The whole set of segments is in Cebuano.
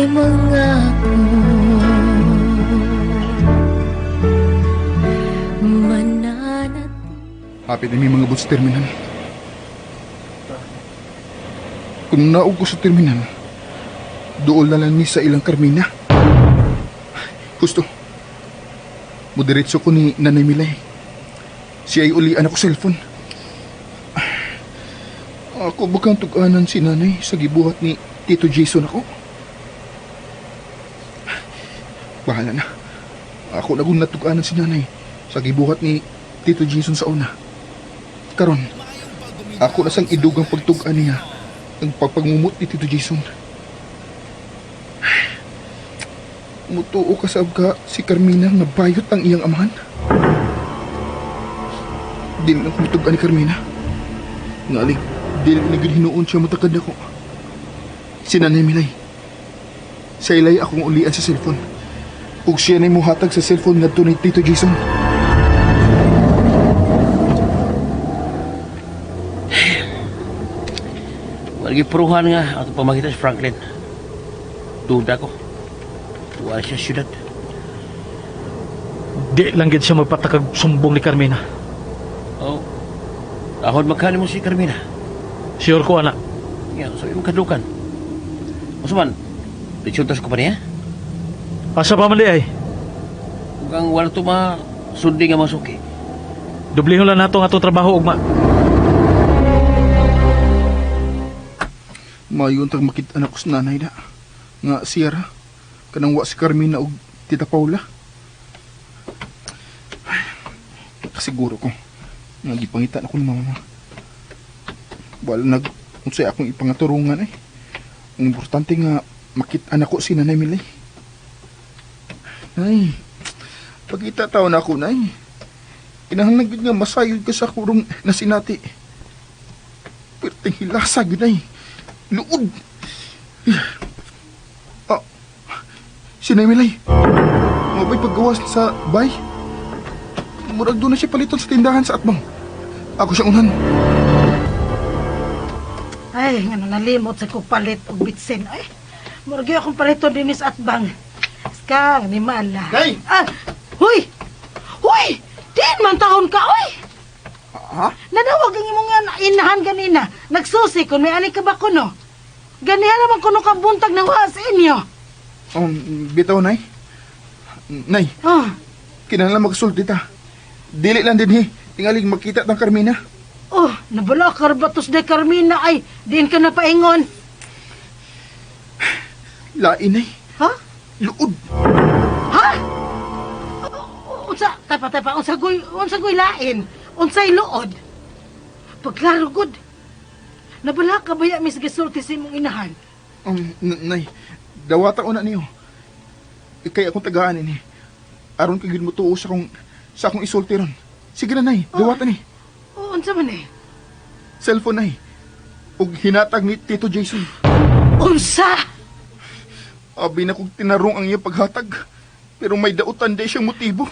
Mangako mananatili. Hapit na may mga bus terminal. Kung naog ko sa terminal, dool na lang ni sa ilang Carmina. Gusto. Mudiretso ko ni Nanay Milay. Siya ay ulian ako cellphone. Ako bakang tug-anan si nanay sa gibuhat ni Tito Jason ako. Bahala na. Ako na kung natug-anan si nanay sa gibuhat ni Tito Jason sa una. Karon, ako na sang idugang pagtug-an niya ang pagpagmumot ni Tito Jason. Mutuo ka sa ka si Carmina nga bayot ang iyang amahan. Dili lang ko matug-an ni Carmina. Ngalig, dili na gud hinuon siya matakad ako. Si Nanay Milay. Sa ilay akong ulian sa cellphone. Ug siya na'y muhatag sa cellphone ngadto ni Tito Jason. Wala gipuruhan nga ato pamakita si Franklin. Duda ko. Wala siya syudad. Di lang gid siya magpatakag sumbong ni Carmina. Oh. Ahod magkano mo si Carmina. Sure ko, anak. Ya, so imong kadukan. Unsa man? Resulta sa kompanya? Asa pa man di ay? Ug ang wala to ma sundi nga masuki. Dublihon lang nato ang atong trabaho ugma. Mayon tag makita na ko sa nanay na. Nga siyara. Kanang wa si Carmina og Tita Paula. Ay, kasiguro ko. Nga gipangita na ko ni mama. Wala nag unsay akong ipangaturungan eh. Ang importante nga makita na ko si Nanay Milay. Nay, pagkita tao na ako, Nay. Kinahanglan gyud nga masayod ka sa kurong nasinati. Perting hilasa gyud, Nay. Luod. Ah, si Nay Milay. Mabay paggawas sa bay. Murag doon na siya paliton sa tindahan sa atbang. Ako siyang unan. Ay, nga nalimot sa kong palit og bitsin. Ay, murag gyud akong paliton dinis at bang. Skang ni Mala. Nay! Ah, huy! Huy! Din man taon ka, oy! Ha? Nadawag ang imong nga inahan ganina. Nagsusi kun may ani ka ba kuno? Ganihan naman kuno ka buntag nang wa sa inyo. Bitaw, Nay. Nay, Oh, kinahanglan magsulti ta. Dili lang din, he. Tingalig makita tang Carmina. oh, nabala ka batos de Carmina ay diin ka na paingon. Lain, Nay. Ha? Luod. Ha? Unsa tapa tapa unsa goy lain? Unsay luod? Pagklaro gud. Nabala ka ba ya mis gisulti sa imong inahan? Nay, dawata ko na niyo. Ikay akong tagaan ini. Aron kay gid mo tuo sa akong isulti ron. Sige na, Nay, dawata ni. O, unsa man eh? Cellphone, Nay. Ug hinatag ni Tito Jason. Unsa? Abi na kong tinarong ang iyang paghatag. Pero may dautan di siyang motibo.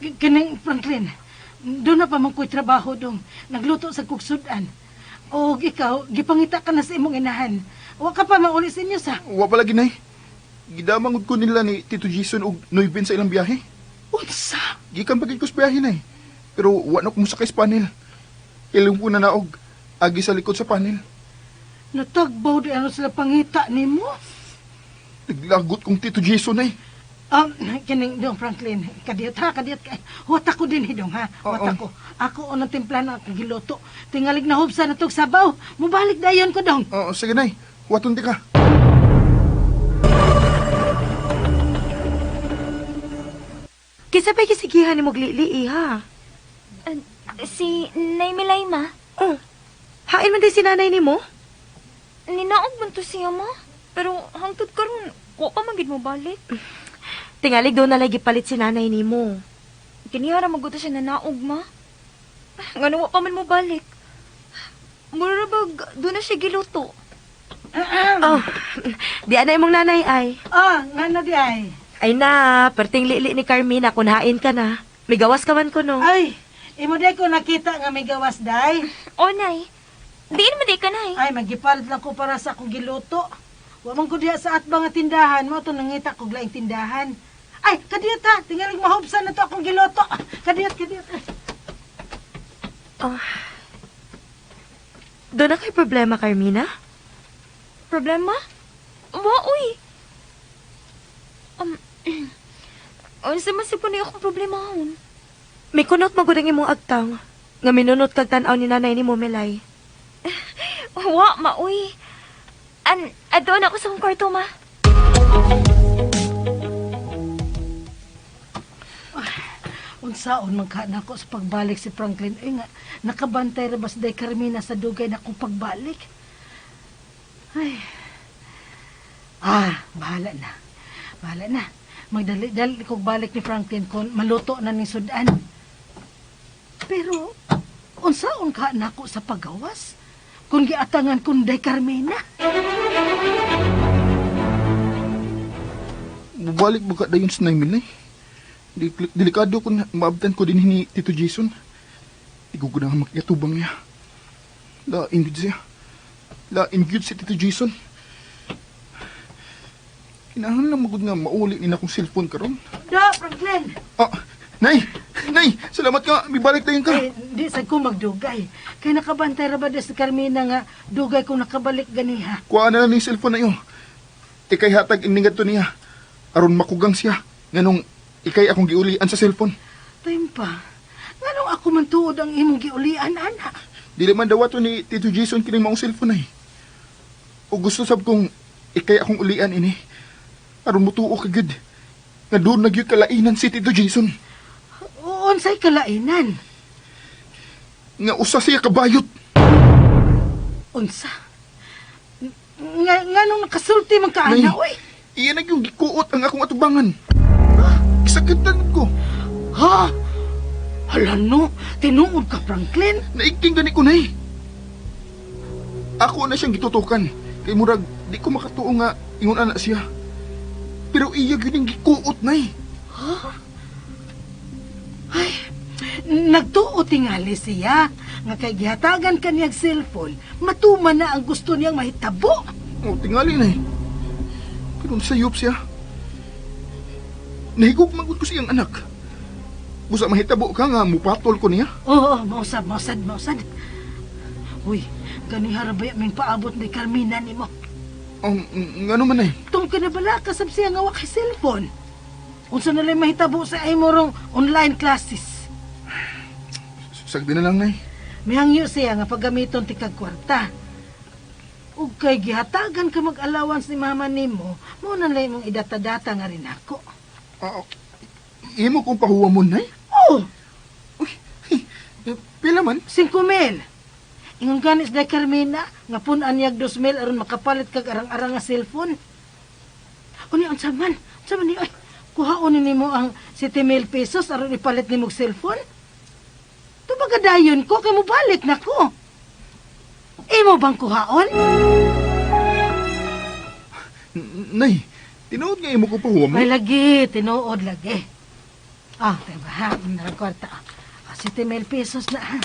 Kining Franklin, doon na pa man ko'y trabaho dong. Nagluto sa kugsudan. O ikaw, gipangita ka na sa imong inahan. Wa ka pa mauli sa inyo sa. Wa pa lagi, Nay. Gidamangod ko nila ni Tito Jason og Nuybin sa ilang biyahe. Unsa? Gikan pa gid ko sa biyahe, Nay. Pero wa na ko mosakay sa panel. Ilang po na naog. Agi sa likod sa panel. Natagbaw di ano sila pangita nimo? Naglagot kong Tito Jason, Nay. Kining dong Franklin, kadiyot ha, kadiyot ka. Huwat ako din hidong ha, huwat Oo. ako. Ako unang timpla na akong giluto. Tingalig na hubsa na tog sabaw. Mubalik dayon ko dong. Oo, sige, Nay. Huwaton di ka. Kinsa pa'y gisigihan ni Moglili, ha? Si Nay Milay, ma. Oh, hain man day si nanay nimo? Ninaog man to siya, ma. Pero hangtod karon, wa pa man gid mo balik. Tingalig doon nalay gipalit si nanay nimo. Kinihara maguto siya nanaog, ma. Ngano wa pa man mo balik. Mura bag doon na siya giluto. Oh, di anay mong nanay ay. Ah, nga na di ay. Ay na, perting lili ni Carmina kung hain ka na. May gawas ka man ko no. Ay, imo day ko nakita nga may gawas day. O, Nay. Diin man di ka, Nay. Ay, magipalit lang ko para sa akong giluto. Wa man ko diha sa atbang nga tindahan mo to nangita kog laing tindahan. Ay, kadiyot ha, tingalig mahubsan na to akong giloto. Kadiyot, kadiyot. Doon na kay problema, Carmina? Problema? Wa, uy. Unsa man sad po ni akong problema hon? May kunot magud ang imong agtang. Nga minunot kag tan-aw ni nanay ni Milay. Wa, ma, uy. An, adto na ako sa akong kwarto, ma. Unsaon man ka nako sa pagbalik si Franklin. Ay nga, nakabantay ra ba si Day Carmina sa dugay na akong pagbalik? Ay. Ah, bahala na. Bahala na. Magdali-dali kog balik ni Franklin kung maluto na ni sudan. Pero, unsaon ka nako sa pagawas? Kung giatangan kun Day Carmina. Bubalik mo ka dayon sa Nay Milay. Delikado kung maabtan ko din ni Tito Jason. Di ko ganahan makikatubang niya. Lain gyud siya. Lain gyud si Tito Jason. Kinahanglan lang magud nga mauli ni na akong cellphone karon. Do, Franklin! Ah, Nay! Nay! Salamat ka! Mibalik tayo ka! Eh, di sa ko magdugay. Kay nakabantay ra ba si Carmina nga dugay kong nakabalik ganiha. Kuha na lang yung cellphone na iyo. Ikay hatag iningat to niya. Aron makugang siya. Nganong ikay akong giulian sa cellphone. Time pa. Nganong ako man tuod ang imong giulian, ana? Dili man daw ato ni Tito Jason kining maong cellphone ay. O gusto sab kong ikay akong ulian ini. Aron mutuo ka gud. Nga doon na gyud kalainan si Tito Jason. Unsay kalainan? Nga usa siya kabayot. Unsa? Nga, nganong nakasulti man ka, Nay, ana, oy? Iya na yung gikuot ang akong atubangan. Isakitan ko. Ha? Hala no, tinuod ka, Franklin. Naigting gani ko nay. Ako na siyang gitutukan. Kay murag di ko makatuo nga ingon ana siya. Pero iya gyud ang gikuot nay. Ay, nagtuo tingali siya. Nga kay gihatagan ka niyang cellphone, matuman na ang gusto niyang mahitabo. O tingali nay. Pero sayop siya. Nahigog man gud ko siyang anak. Busa mahitabo ka nga mupatol ko niya. Oo, mausab, mausad, mausad. Uy, ganihara ba yung paabot ni Carmina nimo? Ngano man nay? Tungkol ka na bala, kasab siya nga wa kay cellphone. Unsa na lang mahitabo sa imong online classes. Sagdi na lang nay. Mihangyo siya nga paggamiton ti kag kwarta. Ug kay gihatagan ka mag-allowance ni mama nimo, mao na lang imong idata-data nga rin ako. Ah, imo kong pahuwa mo nay. Oh, Uy, eh, pila man? 5,000. Ingon ganis day Carmina, nga pun-an niyag 2,000 aron makapalit kag arang-arang nga cellphone. Unya unsa man? Unsa man ni oy? Kuhaon ni nimo ang 7,000 pesos aron ipalit nimo og cellphone? Tubaga dayon ko kay mobalik na ko. Imo bang kuhaon? Nay, tinuod nga imo kong pahuwa mo. May lagi, tinuod lagi. Ah, diba ha? Narang kwarta. Ah, 7,000 pesos na ha.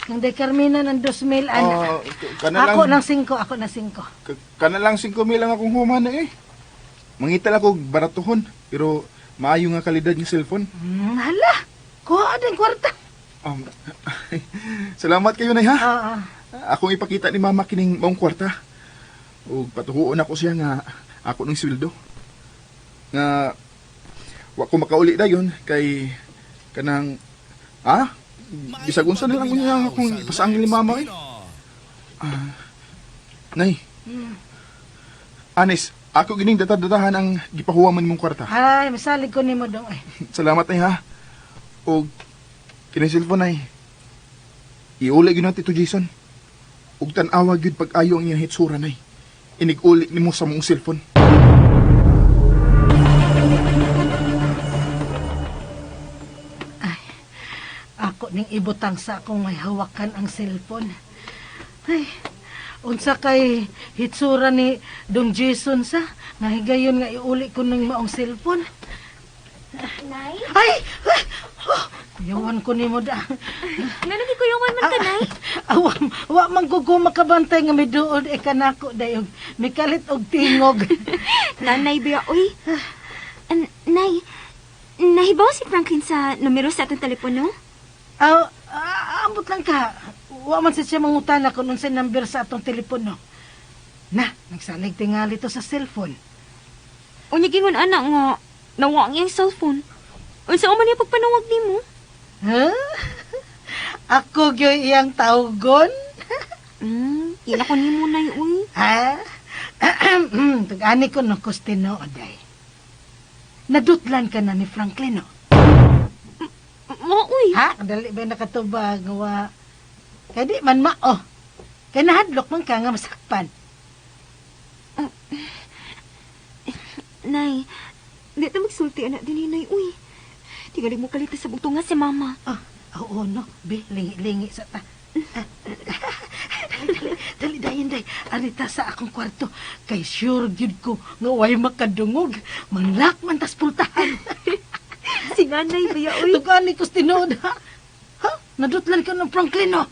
Kang day Carmina ng 2,000 ana. Ah, kana Ako lang, ng 5, ako ng 5. kana lang 5,000 lang akong human na eh. Mangita lang ko baratuhon, pero maayo nga kalidad ng cellphone. Hala, kuha din kwarta. Salamat kayo nay ha. Ah, ah. Akong ipakita ni mama kining maong kwarta. Ug patuhuon ako siya nga ako ng sweldo. Nga wa ko makauli dayon kay kanang bisag unsa na lang unya akong ipasangil ni mama eh. Ah, nay. Anis, ako gining datadatahan ang gipahuwa man nimong kwarta. Ay, masalig ko nimo dong eh. Salamat ay ha. Og kini cellphone ay iuli gyud natin to Jason. Ug tan-awa gyud pag-ayo ang iyang hitsura nay. Inig-uli nimo sa mong cellphone. Ako ning ibutang sa akong may hawakan ang cellphone. Ay, unsa kay hitsura ni Dong Jason sa nga higayon nga iuli ko ng maong cellphone. Nay? Ay! Ay! Oh, kuyawan ko nimo da. Ngano gikuyawan man ka, Nay? Awa, wa man ko makabantay nga miduol e kanako dayog. Mikalit og tingog. Nanay biya, uy. Nay, nahibaw si Franklin sa numero sa atong telepono? Aw, ambot lang ka. Wa man sa siya mangutana kung unsay number sa atong telepono. Na, nagsalig tingali to sa cellphone. Unya gingon anak nga, nawa ang iyang cellphone. Unsa man niya pagpanawag nimo? Huh? Ako gyoy iyang tawgon? Ila ko nimo nay uy. Ha? Tag-ani ko no kustino, oday. Nadutlan ka na ni Franklin, no? Mo uy. Ha? Dali ba nakatubag? Wa. Kay di man mao. Kay nahadlok man ka nga masakpan. Nay, di ta magsulti anak dinhi nay uy. Tingali mo kalita sa bugtunga si mama. Oh, oo, no. Be, lingi-lingi sa ta. Ah, dali, dali, dali, dayin, day. Arita sa akong kwarto. Kay sure gyud ko nga way makadungog. Manlak man tas pultahan. Si nanay ba uy. Tugani ko tinuod, ha? Ha? Nadutlan ka ng Franklin, no?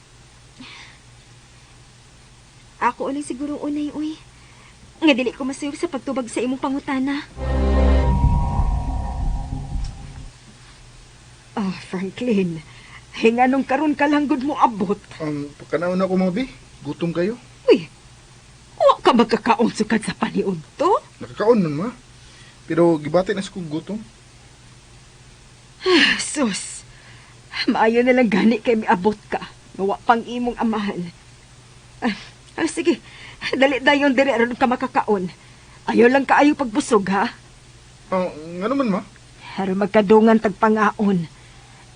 Ako ulang siguro unay uy. Nga dili ko masayop sa pagtubag sa imong pangutana. Ah, Franklin. Hinganong karon ka lang gud mo abot. Pagkanaon ako mga bi, gutom kayo. Uy, wa ka magkakaon sukad sa paniud to? Nakakaon nun ma. Pero gibati na sa kong gutom. Sus, maayo na lang gani kay miabot ka. Nga wa pang imong amahan. Sige, dali dayon diri aron ka makakaon. Ayaw lang kaayo pagbusog ha. Ah, nga naman ma. Aron magkadungan tagpangaon.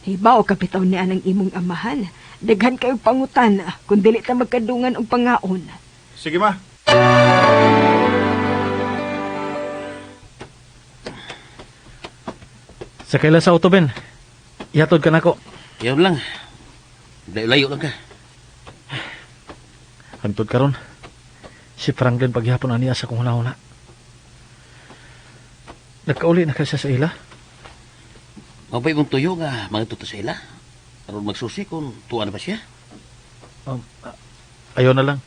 Hibaw kapitaw ni anang imong amahan. Daghan kayo pangutan kung dili ta magkadungan og pangaon. Sige ma. Sa kaila sa auto, Ben. Ihatod ka nako. Yaw lang. Layo-layo lang ka. Hantod karon. Si Franklin paghihapon aniya sa kong hunahuna. Nagkauli na ka siya sa ila. Mabay mong tuyo nga mga tuto sa ila. Aron magsusi kung tuwa na ba siya. Ayaw na lang.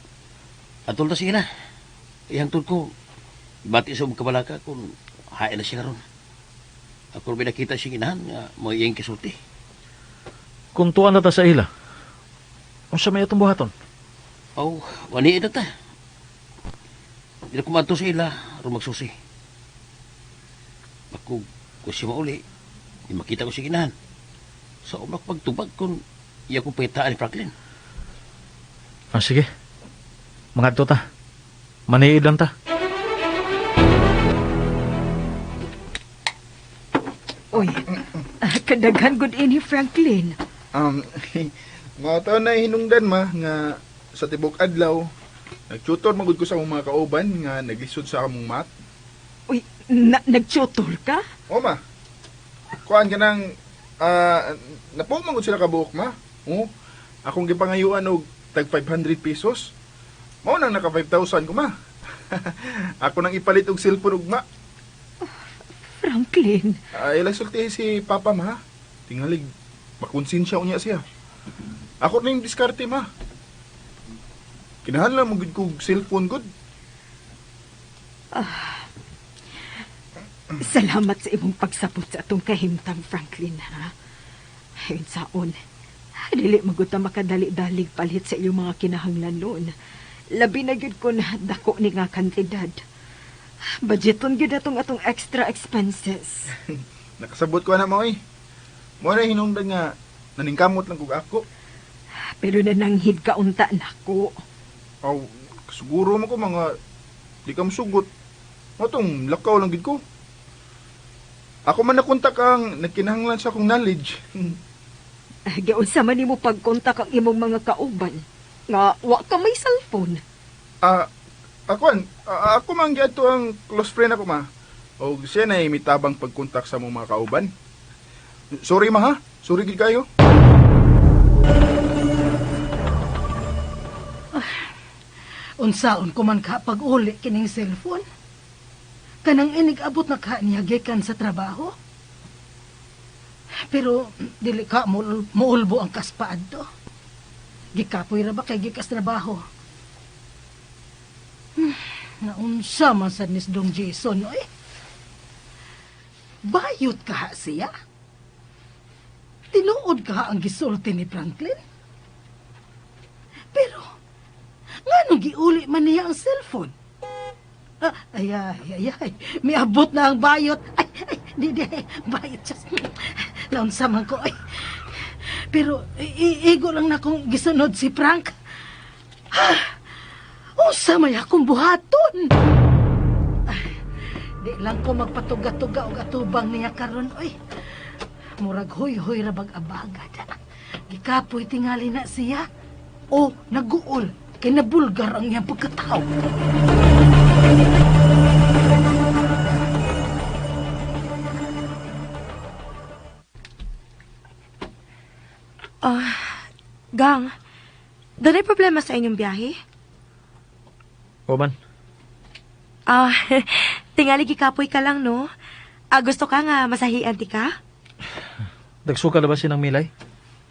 Atol na sa ila. Ihangtod ko, bati sa ubang kabalaka kung hain na siya karon. Ako rin nakita siyang inahan nga mo iyang kisulti. Kung tuwa na ta sa ila, unsa may atong buhaton? Aw, wani na ta. Di na kumadto sa ila, aron magsusi. Ako, kung siya mauli, di makita ko siyang inahan. Sa umak pagtubag kung iya kong pahitaan ni Franklin. Ah, sige. Mangadto ta. Maniid lang ta. Uy, kadaghan gud ini Franklin. Mga taon na hinungdan ma nga sa tibok adlaw nagtutor magud ko sa akong mga kauban nga naglisod sa among mat. Uy, nagtutor ka? O ma. Kuan ka nang napuo man gud sila kabuok ma. Oo. Akong gipangayuan og tag 500 pesos. Mao nang naka 5,000 ko ma. Ako nang ipalit og cellphone ug ma. Franklin, Ay lang sulti si Papa ma. Tingalig makonsensya unya siya. Ako na yung diskarte ma. Kinahanglan mo gud kog cellphone gud. salamat sa imong pagsabot sa atong kahimtang, Franklin, ha? Ayun saon, dili magud ta makadali-dalig palit sa iyong mga kinahanglan noon. Labi na gyud ko na dako ni nga kantidad. Budgeton gyud atong atong extra expenses. Nakasabot ko na mo eh. Mo na hinungdan nga naningkamot lang kog ako. Pero nananghid ka unta nako. Aw, siguro mo ko mga di ka musugot. Matong lakaw lang gid ko. Ako man nakontak ang nagkinahanglan sa akong knowledge. Giunsa man nimo pagkontak ang imong mga kauban nga wa ka may cellphone. Ah, ako ako man gyud ang close friend ako ma. Og siya na mitabang pagkontak sa mong mga kauban. Sorry ma ha. Sorry gid kayo. Unsaon ko man ka pag-uli kining cellphone? Kanang inig-abot na ka niya gikan sa trabaho? Pero dili ka muulbo ang kaspaad to. Gikapoy ra ba kay gikas trabaho? Naunsa man sad ni Dong Jason, oy. Bayot ka ha siya? Tinuod ka ha ang gisulti ni Franklin? Pero, nganong giuli man niya ang cellphone? Ah, ay, ay, ay, ay, miabot na ang bayot. Ay, ay, di, di, bayot. Just, naunsa man ko, ay. Pero, igo lang na kong gisunod si Frank. Ha! Unsa may akong buhaton? Ay, di lang ko magpatuga-tuga og atubang niya karon, oy. Murag huy-huy ra bag abagad. Gikapoy tingali na siya. O naguol kay nabulgar ang iyang pagkatao. Gang, dunay problema sa inyong biyahe? O man, Ah, tingali gikapoy ka lang, no? Ah, gusto ka nga masahian ti ka? nagsuka na ba sinang Milay?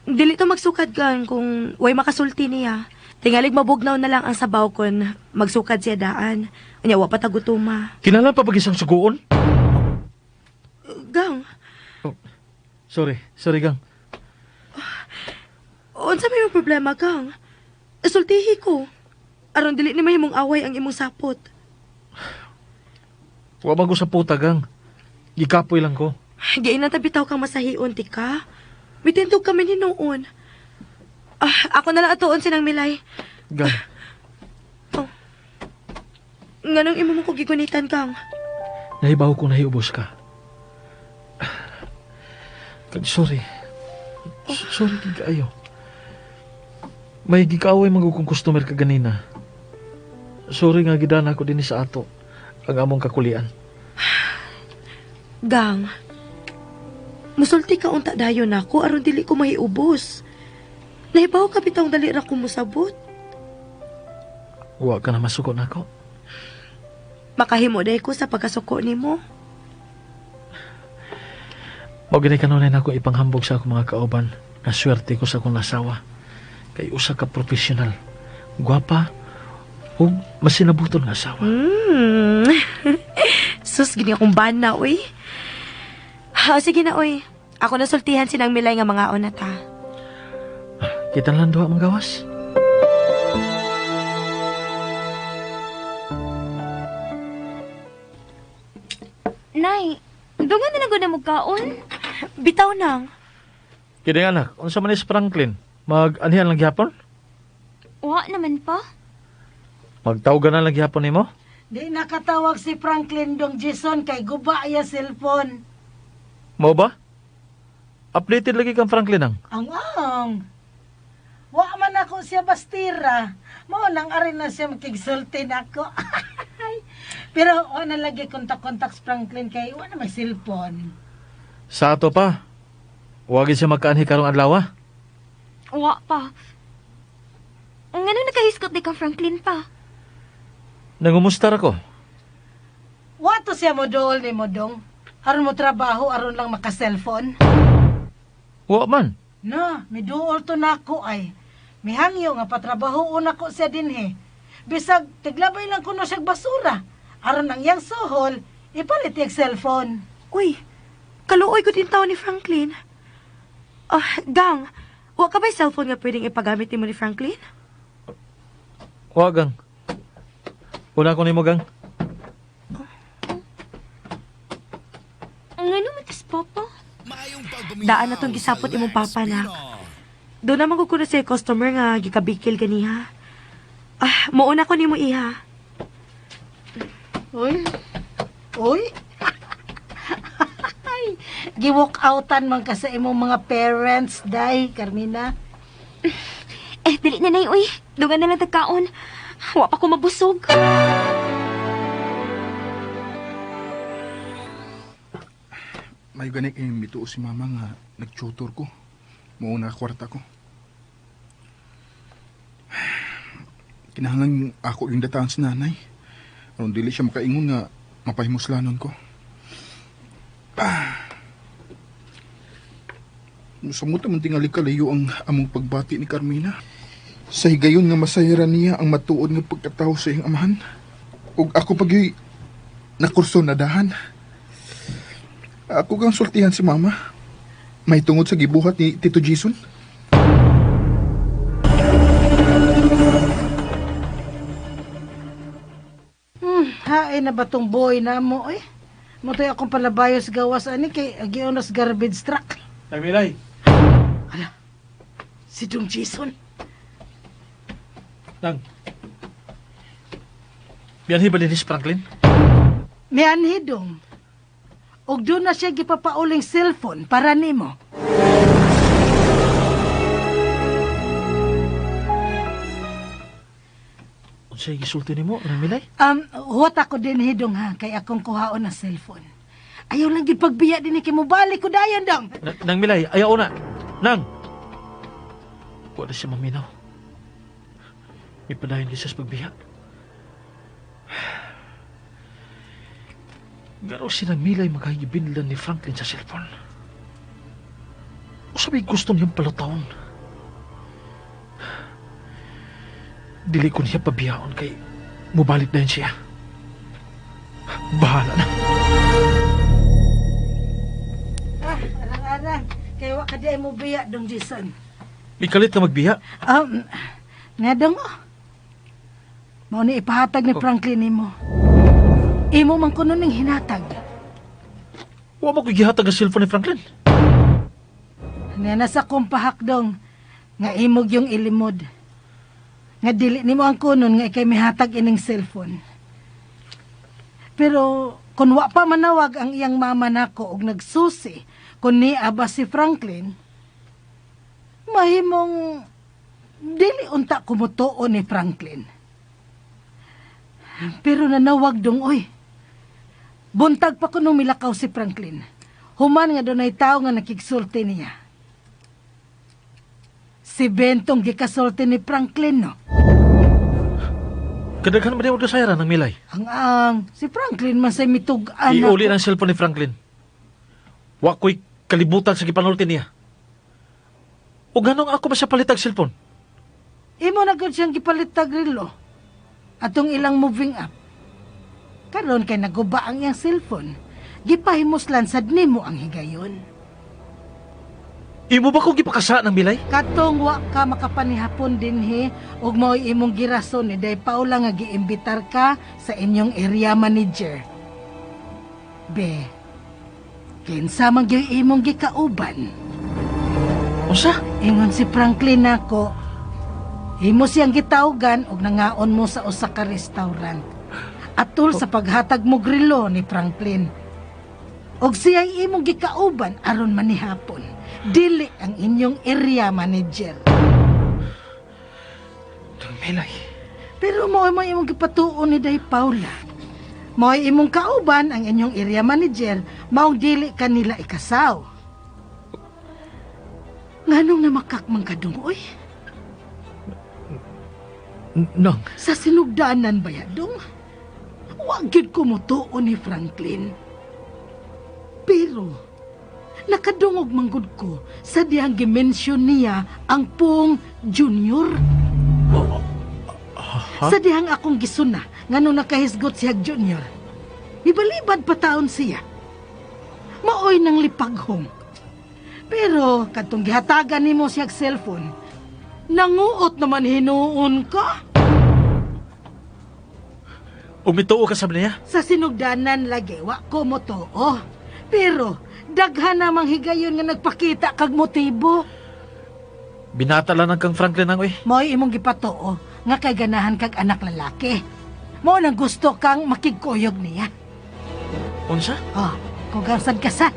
Dili to magsukad gang kung way makasulti niya. Tingalig mabugnaw na lang ang sabaw kun magsukad siya daan. Unya wa pa tagutuma. Kinahanglan pa pag isang suguon? Gang, Sorry, sorry gang. unsa may imong problema gang? Sultihi ko. Aron dili ni mahimong away ang imong sapot. Wa man ko sa puta gang. Gikapoy lang ko. Giinan ta bitaw kang masahion ti ka. Mitindog kami ni noon. Ah, ako na lang atuon sinang Milay. Gang, Nganong imo mo ko gigunitan kang? nahibaw ko nahiubos ka. Kag sorry. Sorry gid kaayo. May gikaaway man gud kong customer ka ganina. Sorry nga gidana ko dinhi sa ato ang among kakulian. Gang. Musulti ka unta dayon nako aron dili ko mahiubos. Nahibaw ka bitawng dali ra ko mosabot. Wa ka na masuko nako. Makahimo day ko sa pagkasuko nimo. Mao gani kanunay nako ipanghambog sa akong mga kauban nga swerte ko sa akong asawa. Kay usa ka profesional, gwapa ug masinabuton nga asawa. Sus, gini akong bana, uy. Ha, sige na, uy. Ako nasultihan sinang Milay nga mga na ta. Kita lang duha manggawas. Nay, dungan na lang na mo kaon. Bitaw nang. Kini anak, unsa man ni si Franklin? Mag-anihan lang gihapon? Wa naman pa. Magtawgan na lang gihapon nimo? Di nakatawag si Franklin Dong Jason kay guba iya cellphone. Mao ba? Updated lagi kang Franklin ang. Ang ang. Wa man ako siya bastira. Mao nang arin na siya makigsulti nako. Pero wa na lagi kontak-kontak si Franklin kay wa na may cellphone. Sa ato pa. Wagi siya magkaanhi karong adlaw. Ah. Wa pa. Ngano nakahiskot di ka Franklin pa? Nangumusta ra ko. Wa to siya mo dool ni mo dong. Aron mo trabaho, aron lang maka-cellphone. Wa man. Na, miduol to nako ay. Mihangyo nga patrabahoon nako siya dinhi. Bisag tiglabay lang kuno siyag basura. Aron ang iyang suhol, ipalit yung cellphone. Uy, kaluoy ko din tao ni Franklin. Ah, gang, wa ka ba'y cellphone nga pwedeng ipagamit nimo ni Franklin? Wa gang. Una ko nimo gang. Ngano man tas papa? Daan na tong gisapot imong papa nak. Doon naman ko kuno sa customer nga gikabikil ganiha. Ah, muuna ko nimo iha. Uy. Uy. Ay, gi-walk outan man ka sa imong mga parents, day, Carmina. Eh, dili na nay, uy. Dungan na lang tagkaon. Wa pa ko mabusog. May gani kay mituo si mama nga nag-tutor ko. Mao na kwarta ko. Kinahanglan ako yung dataan sa nanay. Aron dili siya makaingon nga mapahimuslanon ko. Ah. Samot man tingali kalayo ang among pagbati ni Carmina. Sa higayon nga masayran niya ang matuod nga pagkatao sa iyang amahan. Ug ako pagyoy nakurso na dahan. Ako kang sultihan si mama. May tungod sa gibuhat ni Tito Jason. Hain na ba tong boy na mo, eh? Mutoy akong palabayos gawas ani kay agionos garbage truck. Nang Milay. Si Dong Jason. Nang. Biyanhi ba din si Franklin? Mianhi dong. Og doon na siya gipapauling cellphone para nimo. Unsay gisulti nimo, Nang Milay? Huwat ako din hidong ha, kay akong kuhaon na cellphone. Ayaw lang gid pagbiya din kay mobalik ko dayon dong. Nang Milay, ayaw na. Nang. Wala siya maminaw. May padayon siya sa pagbiya. Garo si Nang Milay makahigibinlan ni Franklin sa cellphone. O sabi gusto niyang palutaon. Dili ko niya pabiyaon kay mubalik na yun siya. Bahala na. Ah, arang-arang. Kay wa ka di ay mo biya dong Jason. Ikalit ka magbiya. Nga dong oh. Mao ni ipahatag ni Franklin nimo. Imo man kuno ning hinatag. Wa mo ko gihatag ang cellphone ni Franklin. Nga nasa kong pahakdong nga imog yung ilimod. Nga dili nimo ang kunon nga ikay mihatag ining cellphone. Pero kung wa pa manawag ang iyang mama nako og nagsusi kun niya ba si Franklin, mahimong dili unta kumutuo ni Franklin. Pero nanawag dong oy. Buntag pa kuno milakaw si Franklin. Human nga dunay tawo nga nakigsulti niya. Si Bentong gikasulti ni Franklin, no? Kadaghan man di mo kasayran ng Milay. Ang si Franklin man say mitug-an Iuli ako. ang cellphone ni Franklin. Wa ko'y kalibutan sa gipanulti niya. O ganong ako ba siya palitag cellphone? Imo na gud siyang gipalitag relo. Atong ilang moving up. Karon kay naguba ang iyang cellphone. Gipahimuslan sad nimo ang higayon. Imo ba ko gipakasa ng Milay? Katong wa ka makapanihapon dinhi ug mao'y imong girason ni Day Paula nga giimbitar ka sa inyong area manager. Be, kinsa man gyud imong gikauban? Unsa? Ingon si Franklin nako, imo siyang gitawgan og nangaon mo sa usa ka restaurant. Atul sa paghatag mo grilo ni Franklin. Og siya'y imong gikauban aron manihapon. Dili ang inyong area manager. Nang Milay. Pero mao mo imong gipatuon ni Day Paula. Mao'y imong kauban ang inyong area manager, maong dili kanila ikasaw. Nganong namakak man kadung, oy? Nang, Sa sinugdanan ba dong? Wa gyud ko motuo ni Franklin. Pero nakadungog manggod ko sa dihang gimensyon niya ang Pong Junior. Sa dihang akong gisuna nganong nakahisgot siya Junior. Nibalibad pa taon siya. Maoy nang lipaghong. Pero kadtong gihatagan nimo siya cellphone, nanguot naman hinuon ka. Umituo ka sa niya? Sa sinugdanan lagi, wa ko motoo. Pero daghan namang higayon nga nagpakita kag motibo. Binata lang ang kang Franklin ang oy. Mo'y imong gipatuo nga kay ganahan kag anak lalaki. Mao nang gusto kang makigkuyog niya. Unsa? Oh, kung garsad ka sa.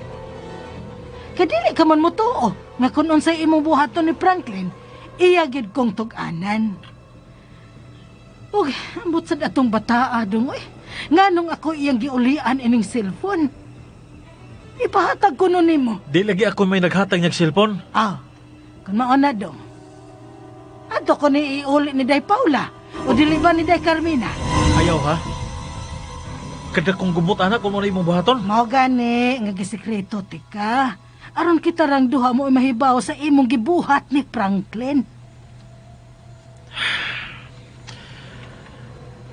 Kay dili ka man motuo nga kun unsay imong buhaton ni Franklin, iya gyud kong tug-anan. Ug ambot sad atong bataa dong oy. Nganong ako iyang giulian ining cellphone? Ipahatag ko nun nimo. Di lagi ako may naghatag niyag cellphone. Ah, kung mauna dong. Ato ko ni iuli ni Day Paula o dili ba ni Day Carmina? Ayaw ha? Kada kong gumot anak kung ano imong buhaton. Mao gani nga gisekreto tika. Aron kita rang duha mo mahibaw sa imong gibuhat ni Franklin.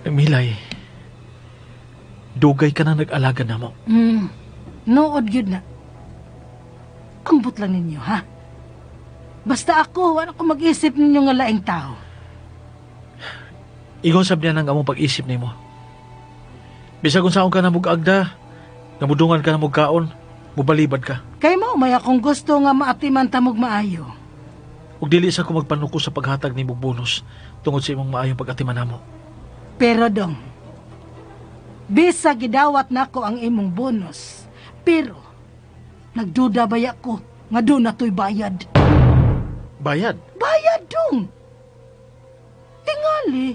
Milay, dugay ka na nag-alaga na mo. Nood gyud na. Ambot lang ninyo, ha? Basta ako, wala ko mag-isip ninyo nga laing tao. Ingon sab niya nang among pag-isip nimo. Bisag kung saon ka na mug-agda, namudungan ka na mugkaon, mubalibad ka. Kay mo, may akong gusto nga maatiman ta mog maayo. Ug dili sa ko magpanuko sa paghatag nimo bonus tungod sa imong maayong pag-atiman namo. Pero dong, bisa gidawat nako ang imong bonus, pero nagduda baya ko nga doon na to'y bayad. Bayad. Bayad dong! Tingali,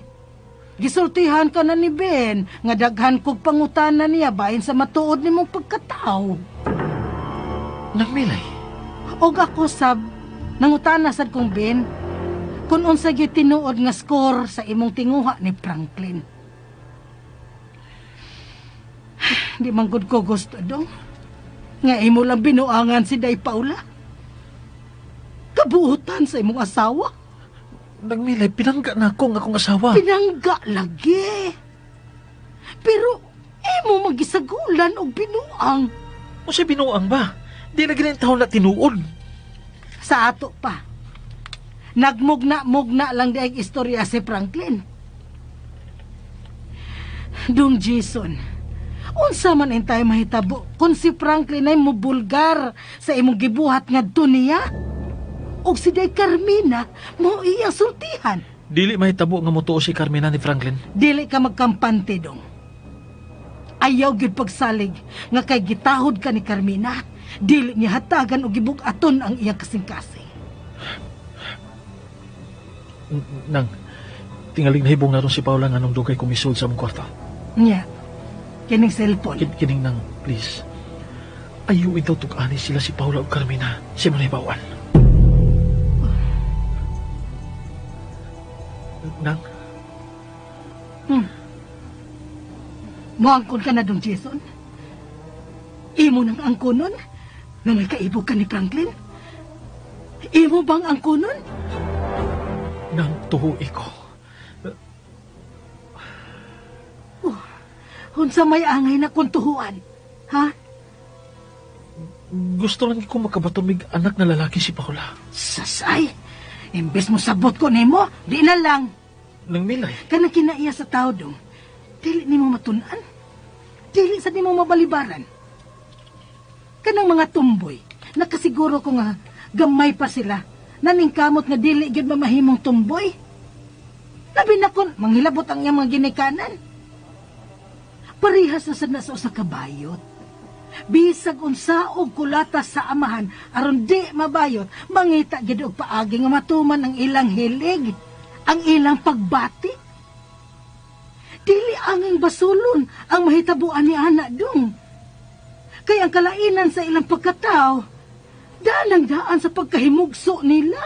gisultihan ka na ni Ben nga daghan kog pangutana niya bahin sa matuod nimong pagkatao. Nang Milay, Og ako sab, nangutana sad kong Ben, kung unsa gyud tinuod nga score sa imong tinguha ni Franklin. Di man gud ko gusto dong. Nga imo lang binuangan si Day Paula. Kabuutan sa imong asawa. Nang Milay, pinangga na ako ang akong asawa. Pinangga lagi. Pero imo magisagulan og binuang. Unsay binuang ba? Di na gini taon na tinuod. Sa ato pa. Nagmugna-mugna lang di ang istorya si Franklin. Dung Jason, unsa man intay mahitabo kung si Franklin ay mubulgar sa imong gibuhat ngadto niya? Og si Day Carmina mo iyang sultihan. Dili mahitabo nga motuo si Carmina ni Franklin. Dili ka magkampante dong. Ayaw gyud pagsalig nga kay gitahod ka ni Carmina. Dili niya hatagan og gibug-aton ang iyang kasing-kasing. Nang, tingaling nahibong naron si Paula nga nung dugay kumisol sa among kwarto. Nya, kining cellphone. Kining nang, please. Ayaw itaw tug-ani sila si Paula ug Carmina. Siya mo na. Nang, Moangkon ka na dong, Jason. Imo nang angkonon nga may kaibog ka ni Franklin? Imo bang angkonon? Nang tuhui ko. Unsa may angay na kuntuhuan? Ha? Gusto lang ko makabatumig anak na lalaki si Paula. Sasay! Imbes mo sabot ko nimo, di na lang. Nang Milay, Kanang kinaiya sa tao dong, dili nimo matun-an. Dili sa nimo mabalibaran. Kanang mga tumboy, nakasiguro ko nga gamay pa sila. Naningkamot nga dili gyud mamahimong tumboy. Labi na kun manghilabot ang iyang mga ginikanan. Parehas na sad na sa usa ka bayot. Bisag unsa og kulata sa amahan aron di mabayot, mangita gid og paagi nga matuman ang ilang hilig, ang ilang pagbati. Dili anging basulon ang mahitabuan ni ana dong. Kay ang kalainan sa ilang pagkatao, daan ang daan sa pagkahimugso nila.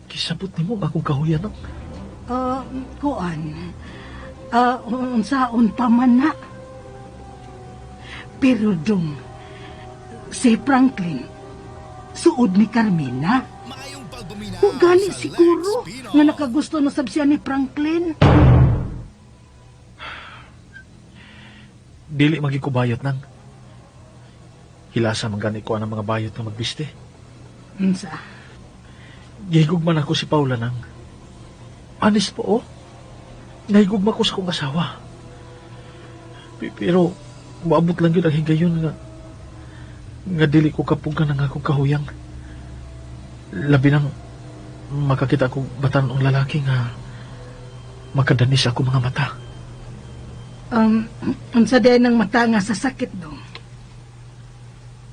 Kisabot nimo ang akong kahuyan, nang. Kuan, unsaon pa man na. Pero dong, si Franklin, suod ni Carmina. O gani siguro nga nakagusto na sab siya ni Franklin. Dili magikubayot nang. Hilasa man gani ko ang mga bayot nga magbiste. Unsa? Gihigugman ako si Paula nang. Honest po, oh. Nahigugma ko sa akong asawa. Pero, moabot lang yun ang higayon nga nga dili ko kapugan ang akong kahuyang. Labi nang makakita akong batan-ong lalaki nga makadanis ako mga mata. Unsa day ng mata nga sa sakit dong?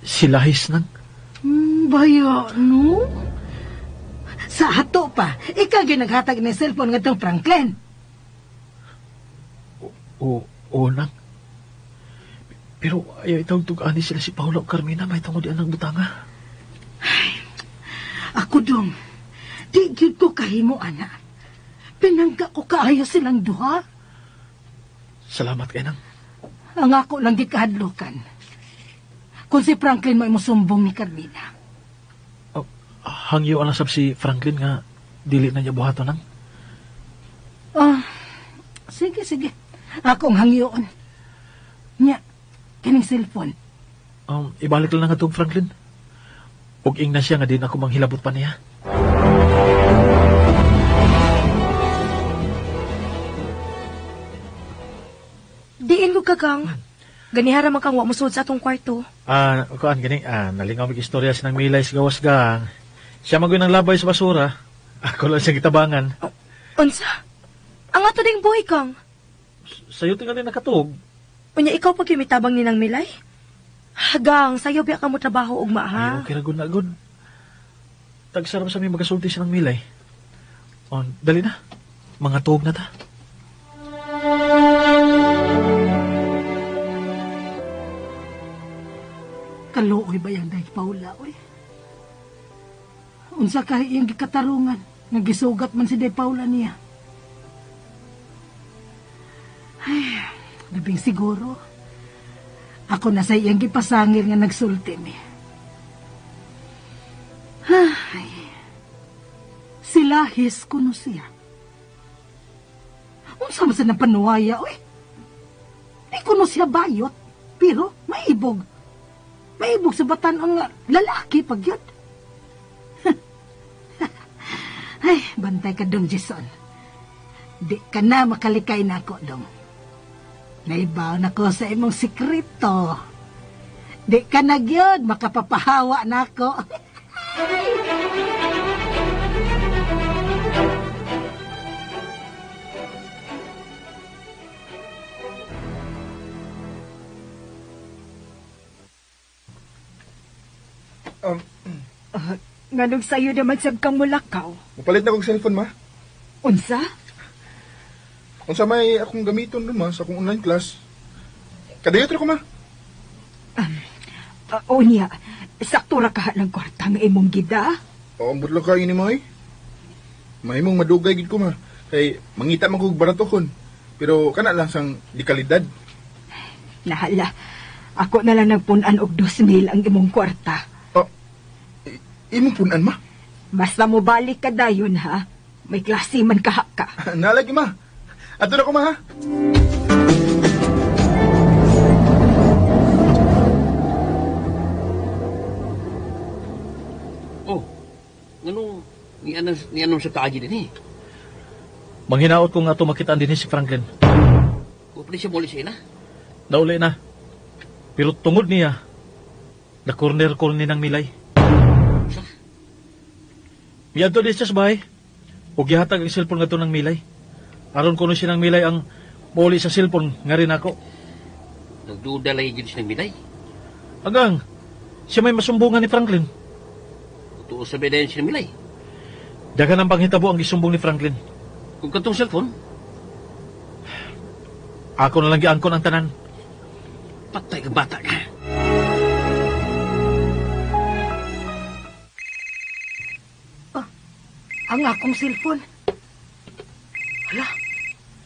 Silahis nang. Baya, no? Sa ato pa, ikaw gyud naghatag ni cellphone ngadtong Franklin. O, o nang. Pero ayaw itawag tug-ani sila si Paula o Carmina, may tungod ang butanga. Ako dong, di gyud ko kahimo, ana. Pinangga ko kaayo silang duha. Salamat kay nang. Ang ako lang gikahadlukan. Kung si Franklin mo sumbong ni Carmina. Oh, hangyo ang sab si Franklin nga Dili na niya buhaton nang. Oh, sige, sige. Akong hangyoon. Nya, kining cellphone. Ibalik lang na nga itong Franklin. Ug ingna siya nga din ako manghilabot pa niya. Diin ko kakang. Ganihara man kang wa mosuod sa atong kwarto. Kuan gani, nalingaw mig istorya sinang Milay sa gawas gang. Siya man ng labay sa basura. Ako lang siya gitabangan. Unsa? Ang ato ding buhi kang. Sayo tingali nakatuog. Unya ikaw pag mitabang ni nang Milay? Gang, sayo biya ka mo trabaho ugma ha. Ay, okay ra gud na gud. Tagsarap sa mi magasulti siya ng Milay. On, dali na. Mga tuog na ta. Kaluoy ba yung Day Paula, oy? Unsa kahi iyang gikatarungan, nga gisugat man si Day Paula niya. Ay, labing siguro. Ako na sa iyang gipasangil nga nagsulti mi. Ay, silahis kuno siya. Unsa man sa nang panuwaya, oy? Di kuno siya bayot, pero maibog. Maibog sa batan ang lalaki pag yun. Ay, bantay ka dong, Jason. Di ka na makalikay na ako, dong. Naibaw na ko sa imong sikreto. Di ka na gyud, makapapahawa na ako. Nganong sayo naman sab kang mulakaw. Mupalit na kog cellphone, ma. Unsa? Unsa may akong gamiton ron, ma, sa akong online class. Kadayot ra ko, ma. Unya, sakto ra kaha ng kwarta nga imong gida. Oo, ambot lang kayo ni Moy. Mahimong madugay gid ko, ma. Kay mangita man kog baratohon. Pero kana lang sang di kalidad. Nahala, ako na lang nagpun-an og 2,000 ang imong kwarta. Oh, imong punan, ma? Basta mo balik ka dayon, ha? May klase man kaha ka. Nalagi, ma. Ato na ko, ma, ha? Oh, nganong ni anong sa kaagi din eh. Manghinaot ko nga ato makitaan din si Franklin. Wa pa siya muli sa ina. Nauli na. Pero tungod niya, na corner ko ni ng Milay. Sa? Miadto din siya sa bahay. Ug gihatag ang cellphone ngadto ng Milay. Aron kuno siya ng Milay ang mauli sa cellphone nga rin ako. Nagduda lagi gyud siya ng Milay. Agang, siya may masumbungan ni Franklin. Tuo sa bedayon siya ng Milay. Dagan ang panghitabo ang gisumbong ni Franklin. Kung katong cellphone, ako na lang giangkon ang tanan. Patay ka bata ka. Oh, ang akong cellphone. Hala,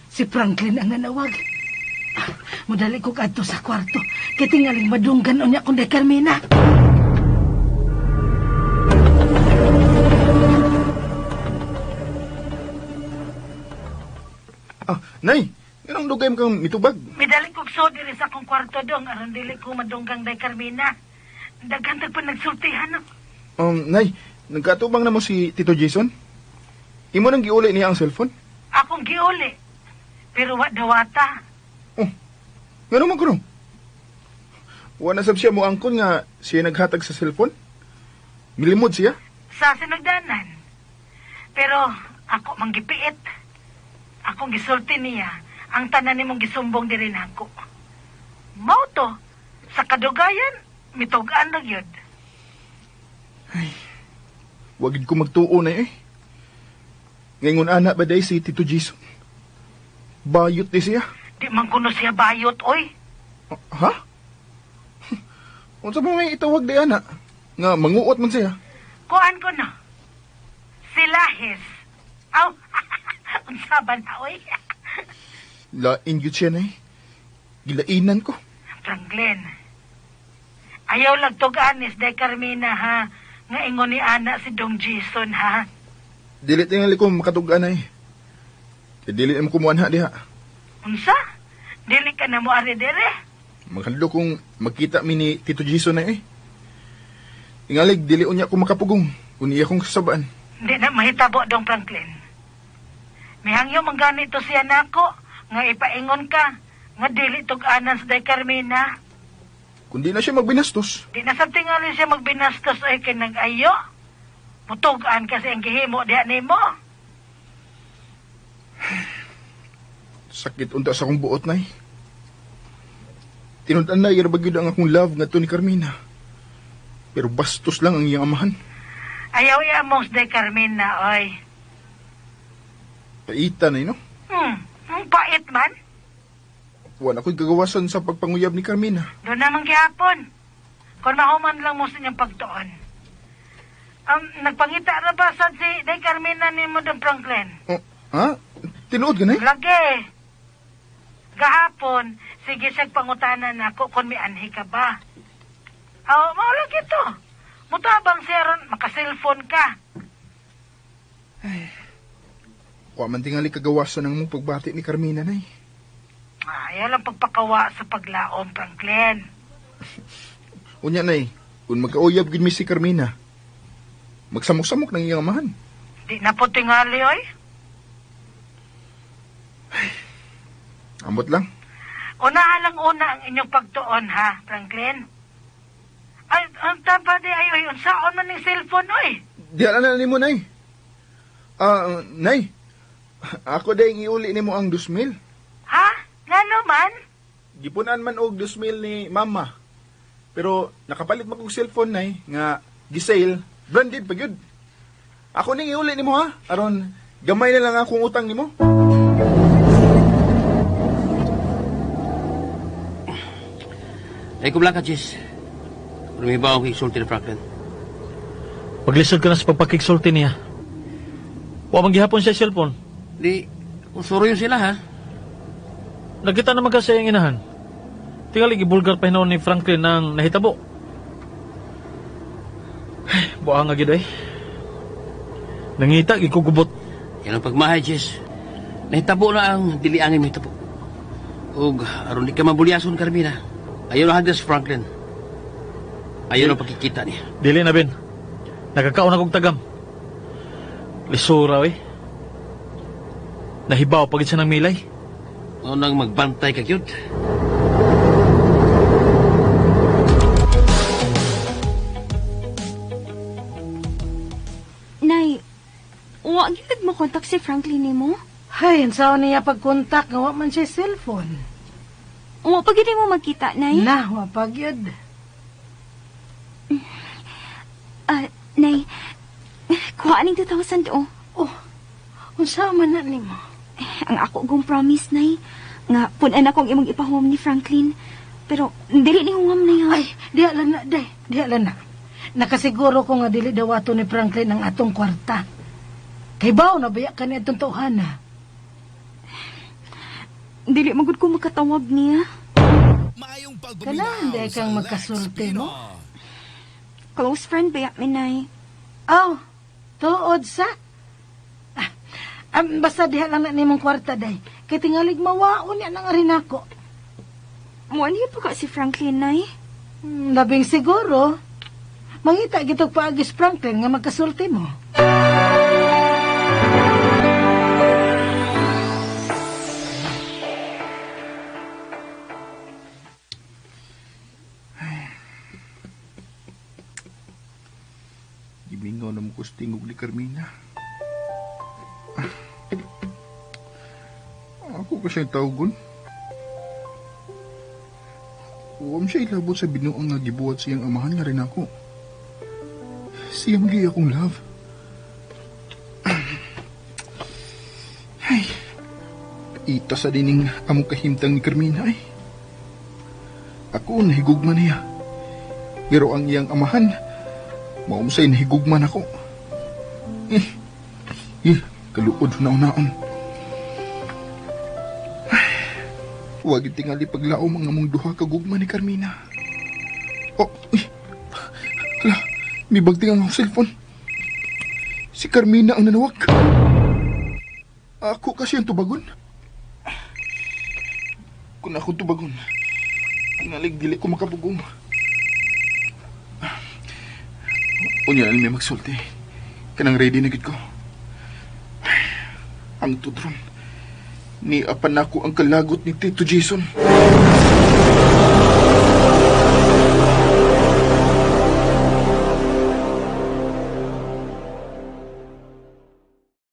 si Franklin ang nanawag. Madali ko kadto sa kwarto. Kay tingaling madunggan unya kung day Carmina. Nay, nganong dugay man kang mitubag? Midali kog so diri sa akong kwarto dong aron dili ko madunggang day Carmina. Daghan tag pa nagsultihan. Nay, nagkatubang na mo si Tito Jason? Imo nang giuli niya ang cellphone? Akong giuli. Pero wa dawata. Oh, ngano man kuno? Wa na sab siya mo angkon nga siya naghatag sa cellphone? Milimod siya? Sa sinugdanan. Pero ako manggipiit. Akong gisulti niya ang tanan nimong gisumbong diri nako. Mao to, sa kadugayan, mitug-an na gyud. Ay, wag gid ko magtuo na eh. Ngayon ana ba day si Tito Jason? Bayot di siya. Di man kuno siya bayot, oy. Ha? Unsa ba may itawag di ana? Nga manguot man siya. Kuan ko na. Silahis. Aw, unsa ba na, oy? Lain gyud siya nay. Gilainan ko. Franklin, ayaw lagtog anis day Carmina ha. Nga ingon ni ana si Dong Jason ha. Dili tingali ko makatug-an ay. Kay dili mo kumuanha diha. Unsa? Dili ka na mo ari dire? Maghadlok kung magkita mi ni Tito Jason na eh. Tingalig, dili unya ko makapugong. Kung iya kong sasabaan. Hindi na mahitabo dong Franklin. Mihangyo man ganito siya nako nga ipaingon ka nga dili tug-anan sa Day Carmina. Kung di na siya magbinastos. Di na sa tingali siya magbinastos ay kay nag-ayo. Mutugaan kasi ang gihimo diha nimo. Sakit unta sa akong buot, nay. Tinud-an na, irabag yun ang akong love nga to ni Carmina. Pero bastos lang ang iyang amahan. Ayaw iya mong sa Day Carmina, oy. Paita na, no? Ang pait man. Wala ako'y gagawasan sa pagpanguyab ni Carmina. Doon naman gihapon. Kung mahuman lang mo sa inyong pagtuon. Nagpangita na ba sad si Day Carmina ni mo Don Franklin? Oh, ha? Tinuod ka na eh? Lagi. Gahapon, sige siyang pangutanan ako kung may anhi ka ba. Aw, mao lagi to. Mutabang siya ron, maka-cellphone ka. Ay, wa man tingali kagawasan ang mong pagbati ni Carmina, nay. Ayaw lang pagpakawa sa paglaom, Franklin. Unya, nay, kung magkauyab gid mi si Carmina, magsamok-samok ng iyang amahan. Di na po tingali, oy. Ay, ambot lang. Unahan lang una ang inyong pagtuon, ha, Franklin? Ay, ang taba di ay, oy, unsaon man ning cellphone, oy. Di ala na nimo, nay. Nay, ako dayng iuli nimo ang 2,000. Ha? Ngano man? Gipunan man og 2,000 ni mama. Pero nakapalit man kog cellphone, nay, nga gisale, branded pa gyud. Ako ning iuli nimo, ha? Aron gamay na lang akong utang nimo. Ay, kumla ka, Jess. Rumiba akong isulti ni Franklin. Paglisod ka na sa pagpakigsulti niya. Wa man gihapon siya cellphone. Di, usuro yun sila, ha? Nagkita naman kasi ang inahan. Tingali, gibulgar pa hinoon ni Franklin ang nahitabo. Ay, buang nga gid, eh. Nangita, gikugubot. Yan ang pagmahay, Jess. Nahitabo na ang diliangin mahitabo. Ug aron di ka mabulyason, Carmina. Ayaw na hagdas, Franklin. Ayaw na pagkikita niya. Dili na, Ben. Nakakaon akong tagam. Lisura, eh. Nahibaw pagit siya ng milay. Ano nang magbantay ka, cute? Nay, wa gyud mo kontak si Franklin nimo? Hay, unsaon niya pagkontak nga wa man siya cellphone. Wa pa gyud mo magkita, Nay? Na, wa pa gyud. Nay, kuha ning 2,000, oh. Oh, unsa man na nimo? Ang ako gong promise, Nay, nga pun-an akong imong ipahuwam ni Franklin. Pero dili ni huwam na yun. Ay, diha lang na, day. Diha lang na. Nakasiguro ko nga dili daw ato ni Franklin ang atong kwarta. Kay baw na baya ka ni atong tawhana. Dili magud ko makatawag niya. Kana, hindi kang magkasulti mo. Close friend ba mi, Nay? Aw, tuod sa. Basta diha lang na nimong kwarta, day. Kay tingalig mawaon niya nang arin ako. Muan niyo pa ka si Franklin, Nay? Labing siguro. Mangita gitog paagis Franklin nga magkasulti mo. Gimingaw na mo ko sa tingog ni Carmina. Ako pa siyang tawgon. Huwag siya ilabot sa binuang nga gibuhat siyang amahan nga rin ako. Siya magiya akong love. Ay, ita sa dining among kahimtang ni Carmina ay. Ako nahigugma niya. Pero ang iyang amahan, maumsay nahigugma nako. Kaluod na unaon. Huwag tingali paglaom ang among duha kagugma ni Carmina. Oh, uy. Hala, may bagting ang akong cellphone. Si Si Carmina ang nanawag. Ako kasi ang tubagon. Kung ako tubagon, tingalig dili ko makapugong. Unya na may magsulti. Kanang ready na gid ko. Ang tudron. Ni apan nako ang kalagot ni Tito Jason.